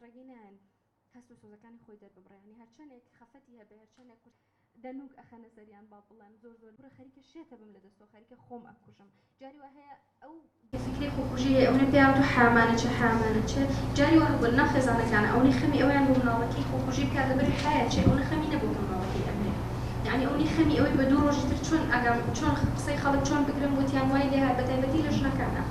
ڕێگەی نایەن هەست و سۆزەکانی خۆی دەرببڕێ یانی هەرچەندێک خەفەتی هەبێ هەرچەندێک قورس دەنووک ئەخەنە سەریان با بڵێم زۆر زۆر کورە خەریکە شێتە بم لە دەستەوە خەریکە خۆم ئەکوژم جاری وا هەیە ئەو فیکرەی خۆکوژی هەیە ئەونە پێیان وتوە حەیامانە چێ حەیامانە چێ جاری وا هەبووە لەناو خێزانەکانا ئەونەی خەمی ئەوەیان بوو مناڵەکەی خۆکوژی بکات لەبەری حەیا چێ ئەونە خەمی نەبوو کە مناڵەکەی ئەمرێ یەعنی ئەونەی خەمی ئەوەی بە دوو ڕۆژی تر چۆن ئاگام چۆن قسەی خەڵک چۆن بگرم وتیان وای لێهات بەتایبەتی لە ژنەکانا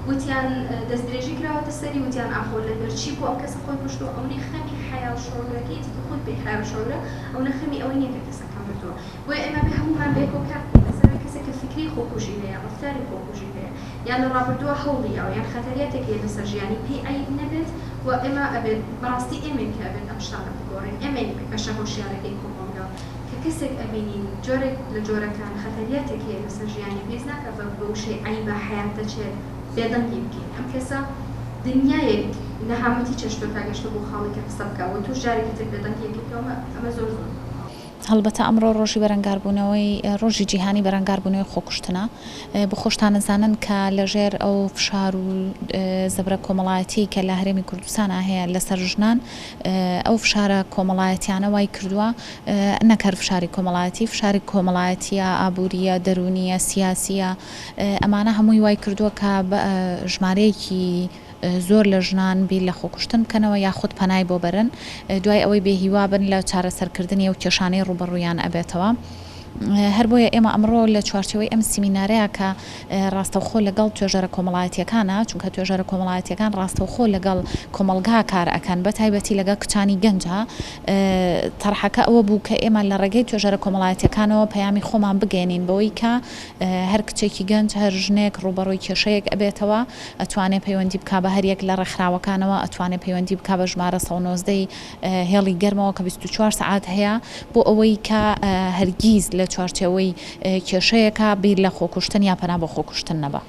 وتیان دەستدرێژی کراوەتە سەری وتیان ئاخۆ لەبەر چی بوو ئەم کەسە خۆی کوشتوە ئەونەی خەمی حەیا و شعورەکەیەتی کە خۆی پێی حەیا و شعورە ئەونە خەمی ئەوەی نیە کە کەسەکە مردوە بۆیە ئێمە ئەبێ هەموومان بەیەکەوە کار بکەین لەسەر ئەوەی کەسێک کە فیکرەی خۆکوژی هەیە ڕەفتاری خۆکوژی هەیە یان لە ڕابردووە هەوڵی یاوە یان خەتەریاتێک هەیە لەسەر ژیانی پێی عەیب نەبێت و ئێمە ئەبێت بەڕاستی ئێمەین کە ئەبێت ئەم شتانە بگۆڕین ئێمەین بەشە هۆشیارەکەی کۆمەڵگا کە کەسێک ئەبینین جۆرێک لە جۆرەکان خەتەریاتێک هەیە لەسەر ژیانی پێویست ناکا بە وشەی عەیبە حەیات دەچێت بێدەنگی بکەین ئەم کەسە دنیایەک نەهامەتی چەشتوە تا گەشتوە بەو خاڵەی کە قسە بکا و تۆش جارێکی تر بێدەنگی ئەکەیتەوە ئەمە ئەمە زۆر زۆر. هەڵبەتە ئەمڕۆ ڕۆژی بەرەنگاربوونەوەی ڕۆژی جیهانی بەرەنگاربوونەوەی خۆکوشتنە، بۆ خۆشتان ئەزانن کە لە ژێر ئەو فشار و زەبرە کۆمەڵایەتیەی کە لە هەرێمی کوردستانا هەیە لەسەر ژنان ئەو فشارە کۆمەڵایەتیانە وای کردووە نەک هەر فشاری کۆمەڵایەتی فشاری کۆمەڵایەتیە ئابووریە دەروونیە سیاسیە ئەمانە هەمووی وای کردووە کە ژمارەیەکی زۆر لە ژنان بیر لە خۆکوشتن بکەنەوە یاخود پەنای بۆ بەرن دوای ئەوەی بێ هیوا بن لە چارەسەرکردنی ئەو کێشانەی ڕووبەڕوویان ئەبێتەوە. هەر بۆیە ئێمە ئەمڕۆ لە چوارچێوەی ئەم سیمینارەیا کە ڕاستەوخۆ لەگەڵ توێژەرە کۆمەڵایەتییەکانە، چونکە توێژەرە کۆمەڵایەتییەکان ڕاستەوخۆ لەگەڵ کۆمەڵگا کار ئەکەن بە تایبەتی لەگەڵ کچانی گەنجا، تەرحەکە ئەوە بوو کە ئێمە لە ڕێگەی توێژەرە کۆمەڵایەتییەکانەوە پەیامی خۆمان بگەیەنین بەوەی کە هەر کچێکی گەنج، هەر ژنێک ڕووبەڕووی کێشەیەک ئەبێتەوە، ئەتوانێ پەیوەندی بکا بە هەریەک لە ڕێکخراوەکانەوە، ئەتوانێ پەیوەندی بکا بە ژمارە 119 ی هێڵی گەرمەوە کە 24 سەعات هەیە، بۆ ئەوەی کە هەرگیز لە چوارچێوەی کێشەیەکا بیر لە خۆکوشتن یا پەنا بۆ خۆکوشتن نەبا.